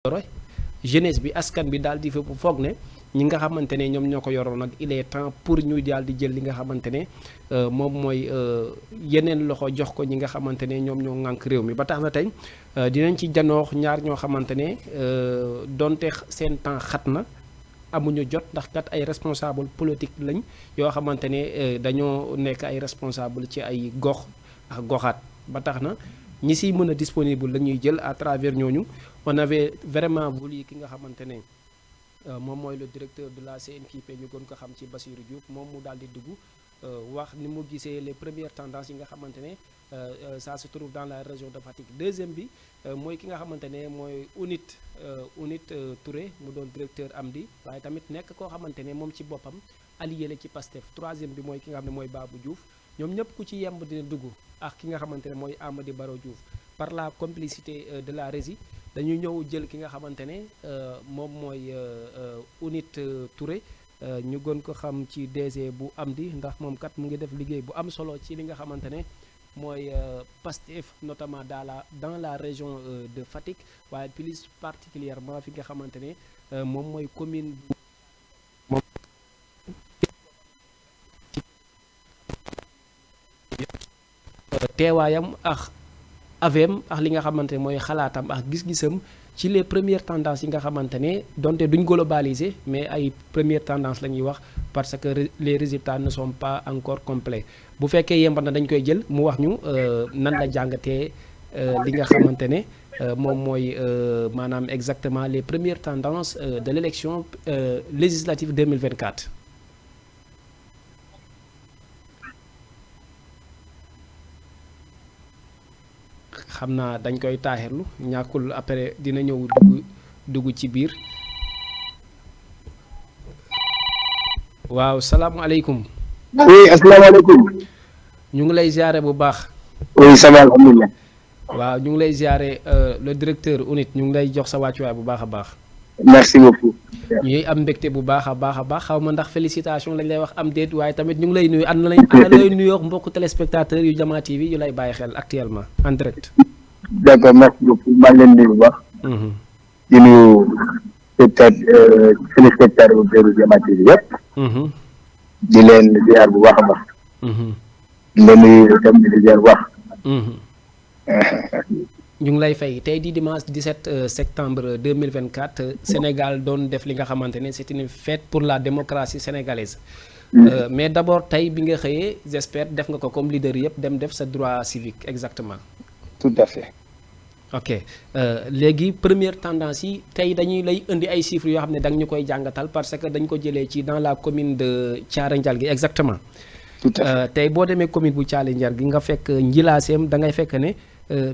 yore jeunesse bi askan bi daal di fépp foog ne ñi nga xamante ne ñoom ñoo ko yoroon nag il est temps pour ñu daal di jël li nga xamante ne moom mooy yeneen loxo jox ko ñi nga xamante ne ñoom ñoo ŋànk réew mi ba tax na tey dinañ ci janoox ñaar ñoo xamante ne donte seen temps xat na amuñu jot ndax kat ay responsable politique lañ yoo xamante ne dañoo nekk ay responsable ci ay gox ak goxaat ba tax na ñi siy mën a disponible la ñuy jël à travers ñooñu on avait vraiment voulu ki nga xamante ne moom mooy le directeur de la CNQP ñu gën ko xam ci Bassirou Diouf moom mu daal di dugg wax ni mu gisee les premières tendances yi nga xamante ne ça se trouve dans la région de Fatick. Deuxième bi mooy ki nga xamante ne mooy Ounith Touré mu doon directeur Amdi waaye tamit nekk koo xamante ne moom ci boppam allié la ci Pastef. Troisième bi mooy ki nga xam ne mooy Babou Diouf ñoom ñëpp ku ci yemb dina dugg ak ki nga xamante ne mooy Amady Baro Diouf par la complicité de la régie dañu ñëw jël ki nga xamante ne moom mooy Ounith Touré ñu gën ko xam ci DG bu Amdi ndax moom kat mu ngi def liggéey bu am solo ci li nga xamante ne mooy Pastef notamment dans la région de Fatick waaye plus particulièrement fi nga xamante ne moom mooy commune moom teewaayam ak avem ak li nga xamante ne mooy xalaatam ak gis-gisam ci les premières tendances yi nga xamante ne donte duñ globaliser mais ay premières tendances la ñuy wax parce que les résultats ne sont pas encore complets bu fekkee yembat na dañ koy jël mu wax ñu nan la jàngatee li nga xamante ne moom mooy maanaam exactement les premières tendances de l'élection législative 2024. xam naa dañ koy taaxirlu ñàkkul après dina ñëw dugg ci biir waaw salaamualeykum. oui asalaamaaleykum. ñu ngi lay ziare bu baax. oui ça va alhamdulilah. waaw ñu ngi lay ziare le directeur Ounith ñu ngi lay jox sa wàccuwaay bu baax a baax. merci beaucoup. ñuy am mbégte bu baax a baax xaw ma ndax félicitation lañ lay wax am déet waaye tamit ñu ngi lay nuyu ana lay nuyoo mbokku téléspectateurs yu Jama TV yu lay bàyyi xel actuellement en direct. d'accord merci beaucoup maa ngi leen nuyu bu baax. di nuyu téléspectateurs yu Jama TV yëpp. di leen ziar bu baax a baax. di leen nuyu itam di ziar bu baax. ñu ngi lay fay tey di dimanche 17 septembre 2024 Sénégal doon def li nga xamante ne c'est une fête pour la démocratie sénégalaise. Mais d'abord tey bi nga xëyee j'espère def nga ko comme leader yëpp dem def sa droit civique exactement. tout à fait. ok léegi première tendance yi tey dañuy lay indi ay chiffres yoo xam ne da nga ñu koy jàngatal parce que dañ ko jëlee ci dans la commune de Thiaré Ndialgui exactement. tout à fait tey boo demee commune bu Thiaré Ndialgui nga fekk njilaaseem da ngay fekk ne.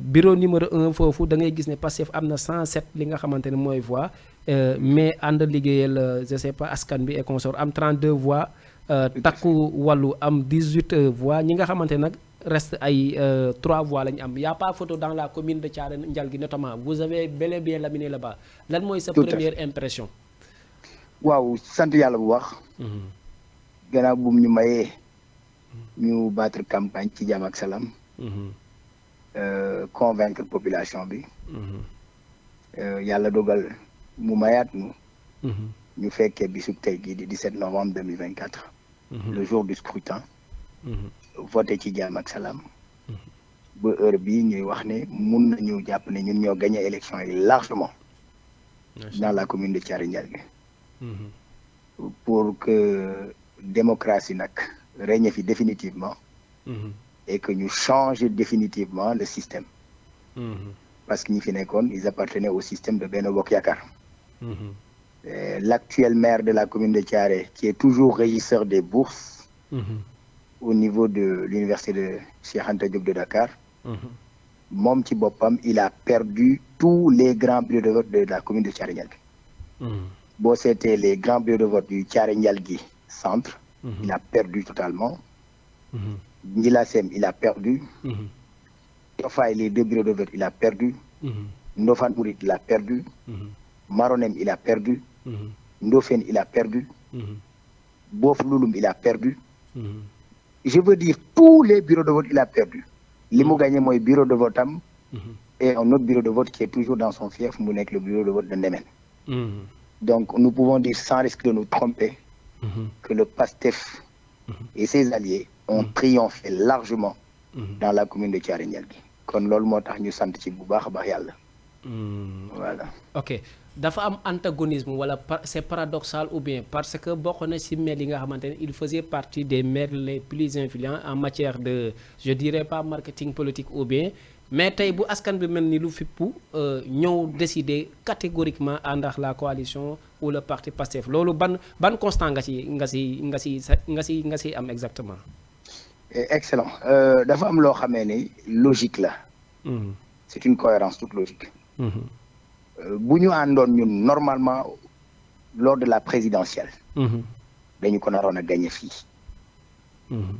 Bureau numéro 1 foofu da ngay gis ne Pastef am na 107 li nga xamante ne mooy voix mais ànd liggéeyal je sais pas askan bi et consort am 32 voix takku wàllu am 18 voix ñi nga xamante nag reste ay 3 voix la ñu am y a pas photo dans la commune de Thiaré Ndialgui notamment vous avez bel et bien laminé là-bas lan mooy sa première impression. waaw sant yàlla bu baax. gannaaw bu ñu mayee ñu battre campagne ci jàmm ak salaam. Convaincre population bi. yàlla dogal mu mayaat ñu. ñu fekkee bisub tey gii di 17 novembre 2024. le jour du scrutin. voté ci jàmm ak salaam. ba heure bii ñuy wax ne mun nañu jàpp ne ñun ñoo gagné élection yi largement. dans la commune de Thiaré Ndialgui. pour que démocratie nag règne fi définitivement. Et que nous changions définitivement le système. Parce que ils appartenaient au système de Benno Bokk Yakaar. L'actuel maire de la commune de Thiaré, qui est toujours régisseur des bourses au niveau de l'université de Cheikh Anta Diop de Dakar, moom ci boppam, il a perdu tous les grands bureaux de vote de la commune de Thiaré Ndialgui. Bon, c'était les grands bureaux de vote du Thiaré Ndialgui centre, il a perdu totalement. Ndilasem, il a perdu. Tofaï, les 2 bureaux de vote, il a perdu. Ndofane Mouride, il a perdu. Maronem, il a perdu. Ndofène, il a perdu. Bof Louloum, il a perdu. Je veux dire, tous les bureaux de vote, il a perdu. Li mu gagné mooy bureau de vote am et un autre bureau de vote qui est toujours dans son fief, mu nekk le bureau de vote de Ndémen. Donc nous pouvons dire sans risque de nous tromper que le PASTEF et ses alliés ont triomphé largement dans la commune de Thiaré Ndialgui. kon loolu moo tax ñu sant ci bu baax a baax yàlla. Voilà. Ok dafa am antagonisme wala c'est paradoxal ou bien parce que bokk na ci maire yi nga xamante ne il faisait partie des maires les plus influents en matière de je dirais pas marketing politique ou bien mais tey bu askan bi mel ni lu fippu ñëw décider catégoriquement ànd ak la coalition ou le parti Pastef loolu ban constant nga ci am exactement. Excellent dafa am loo xamee ni logique la. C'est une cohérence toute logique. bu ñu àndoon ñun normalement lors de la présidentielle. dañu ko naroon a gagné fii.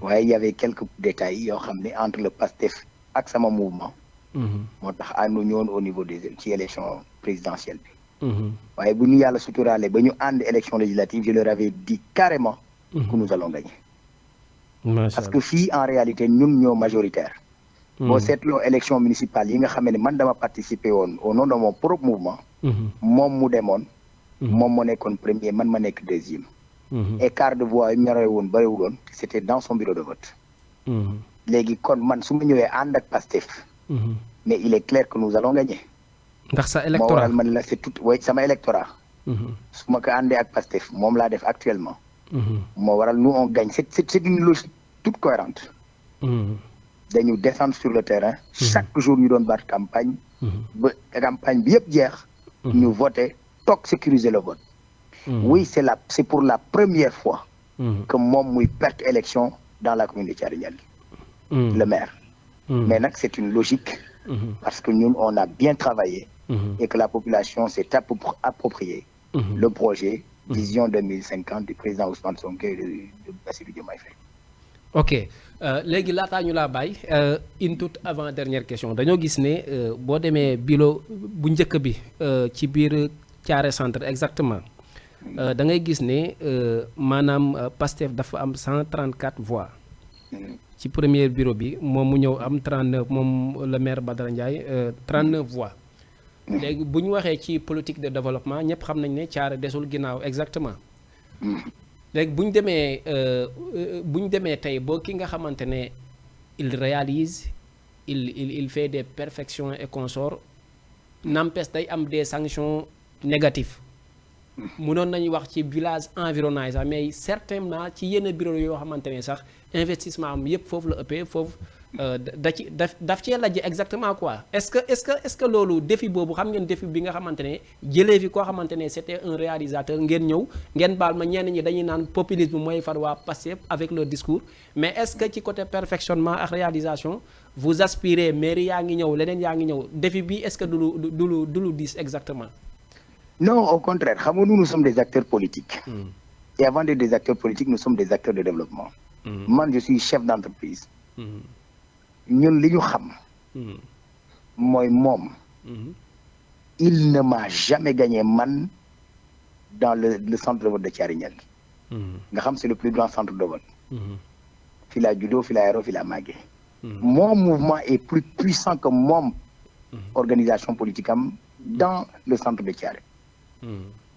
waaye il y avait quelques détails yoo xam ne entre le PASTEF ak sama mouvement. moo tax ànduñu woon au niveau des ci élection présidentielle bi. waaye bu ñu yàlla suturaale ba ñu ànd élection législative je leur avais dit carrément. que nous allons gagner. parce que fii en réalité ñun ñoo majoritaire. boo seetloo élection municipale yi nga xam ne man dama participer woon au nom de mon propre mouvement. moom mu demoon. moom moo nekkoon premier man ma nekk deuxième. écart de voix yi ñoree woon bëriwul woon c'était dans son bureau de vote. léegi kon man su ma ñëwee ànd ak Pastef. mais il est clair que nous allons gagner. ndax sa électorat moo waral man la c'est tout way sama électorat. su ma ko àndee ak Pastef moom laa def actuellement. moo waral nous on gagne c'est une logique toute cohérente. dañu descendre sur le terrain. chaque jour ñu doon baat campagne. ba campagne bi yëpp jeex. ñu voter toog sécuriser le vote. oui c'est pour la première fois. que moom muy perte élection dans la commune de Thiaré Ndialgui. le maire. mais nag c'est une logique. parce que ñun on a bien travaillé. et que la population s'est approprié. le projet vision 2050 du président Ousmane Sonko et de Bassirou Diomaye Faye. ok léegi laataa ñu laa bàyyi une toute avant dernière question dañoo gis ne boo demee bureau bu njëkk bi ci biir Thiaré centre exactement da ngay gis ne maanaam Pastef dafa am 134 voix ci premier bureau bi moom mu ñëw am 39 moom le maire Badara Ndiaye 39 voix léegi bu ñu waxee ci politique de développement ñëpp xam nañ ne Thiaré desul ginnaaw exactement léegi bu ñu demee tey boo ki nga xamante ne il réalise il fait des perfections et consorts n'empêche day am des sanctions négatives mënoon nañu wax ci village environnant yi sax mais certainement ci yenn bureau yoo xamante ne sax investissement am yëpp foofu la ëppee foofu daf cee lajj exactement quoi est-ce que loolu défi boobu xam ngeen défi bi nga xamante ne jëlee fi koo xamante ne c'était un réalisateur ngeen ñëw ngeen baal ma ñenn ñi dañuy naan populisme mooy far waa Pastef avec leur discours mais est-ce que ci côté perfectionnement ak réalisation vous aspirez mairie yaa ngi ñëw leneen yaa ngi ñëw défi bi est-ce que du lu diis exactement. non au contraire xam nga nous sommes des acteurs politiques. et avant d'être des acteurs politiques nous sommes des acteurs de développement. man je suis chef d'entreprise. ñun li ñu xam. mooy moom. il ne m'a jamais gagné man dans le centre de vote de Thiaré Ndialgui. nga xam c'est le plus grand centre de vote. fi laa juddoo fi laa yaroo fi laa màggee. mon mouvement est plus puissant que moom. organisation politique am dans le centre de Thiaré.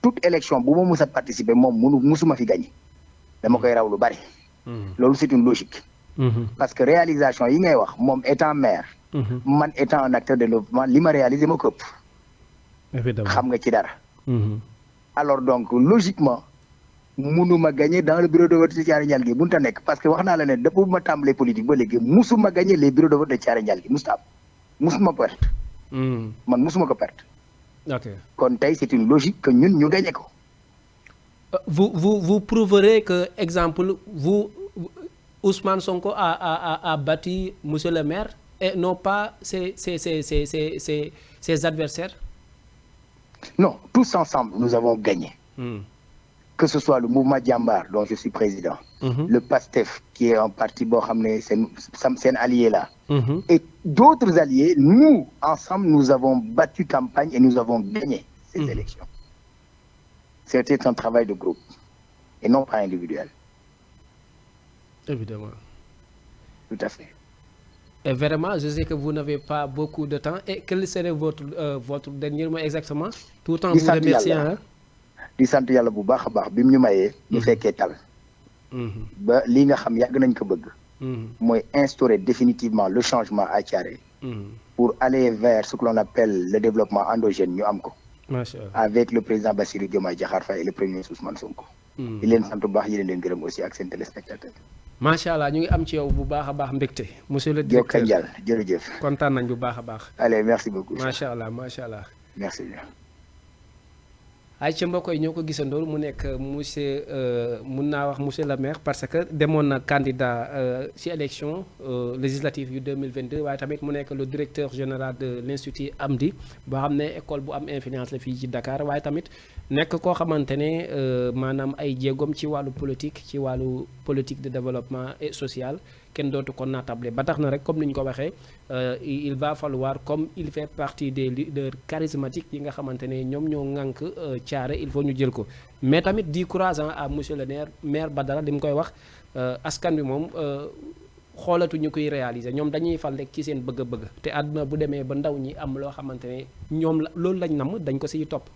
toute élection bu ma mus a participer moom musuma fi gagné. dama koy raw lu bari. loolu c'est une logique. parce que réalisation yi ngay wax moom étant maire. man étant un acteur de développement li ma réalisé ma këpp. évidemment xam nga ci dara. alors donc logiquement munuma gagner dans le bureau de vote de Thiaré Ndialgui mënut a nekk parce que wax naa la ne depuis bu ma tàmbalee politique ba léegi musuma gagner les bureaux de vote de Thiaré Ndialgui musuma perte. man musuma ko perte. ok kon tey c'est une logique que ñun ñu gagner ko. vous prouverez que exemple vous Ousmane Sonko a battu monsieur le maire et non pas ses adversaires. Non, tous ensemble nous avons gagné. Que ce soit le mouvement Jambar dont je suis président, le PASTEF qui est un parti boo xam ne c'est un allié là, et d'autres alliés, nous ensemble nous avons battu campagne et nous avons gagné ces élections. C'était un travail de groupe et non pas individuel. Évidemment. Tout à fait. Et vraiment, je sais que vous n'avez pas beaucoup de temps. Et quel serait votre dernier mot exactement? Tout en di vous sant remerciant. yàlla Hein? di sant yàlla bu baax a baax bi mu ñu mayee ñu fekkee tal ba lii nga xam yàgg nañ ko bëgg mooy instaurer définitivement le changement à Thiaroye pour aller vers ce que l'on appelle le développement endogène ñu am ko avec le président Bassirou Diomaye Diakhar Faye et le premier ministre Ousmane Sonko di leen sant bu baax yi leen gërëm aussi ak seen téléspectateur macha allah ñu ngi am ci yow bu baax a baax mbégte monsieur le Jokka directeur Ndial jërëjëf kontaan nañ bu baax a baax. allez merci beaucoup macha allah macha allah. merci bien ay ca mbokk yi ñoo ko gisandoor mu nekk monsieur mun naa wax monsieur le maire parce que demoon na candidat ci élection législative yu 2022 waaye tamit mu nekk le directeur général de l'Institut Amdi boo xam ne école bu am influence la fii ci Dakar waaye tamit nekk koo xamante ne maanaam ay jéegoom ci wàllu politique de développement et social kenn dootu ko naatable ba tax na rek comme ni ñu ko waxee il va falloir comme il fait partie des leaders charismatiques yi nga xamante ne ñoom ñoo ŋànk Thiaroye il faut ñu jël ko mais tamit di courage à monsieur le maire Badara li mu koy wax askan bi moom xoolatu ñu koy réaliser ñoom dañuy fal rek ci seen bëgg-bëgg te àdduna bu demee ba ndaw ñi am loo xamante ne ñoom la loolu lañ namm dañ ko siy topp